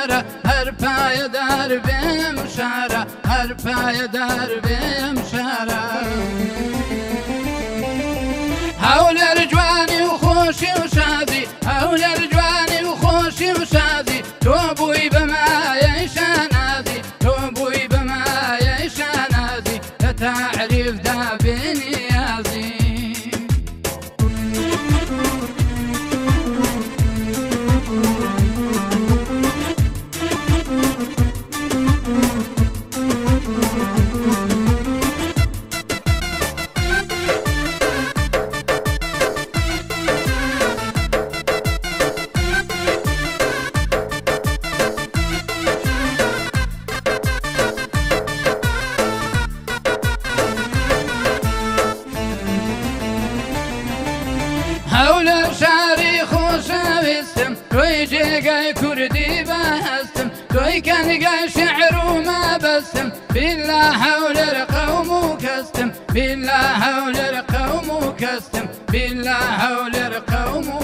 شارە، هەر پایەدار بێم شارە، هەر پایەدار بێم شارە. هەولێر جوانی و خۆشی و شادی، هەولێر جوانی و خۆشی و شادی، تۆ بووی بەمایەی شانازی، تۆ بووی بەمایەی شانازی، لە تەعریفدا بێنیازی. هەولێر شاری خۆشەویستم، تۆی جێگای کوردی بەهەستم، تۆی کەنگای شعر و مەبەستم، بیلا هەولێر قەوم و کەستم، بیلا هەولێر قەوم و کەستم، بیلا هەولێر قەوم و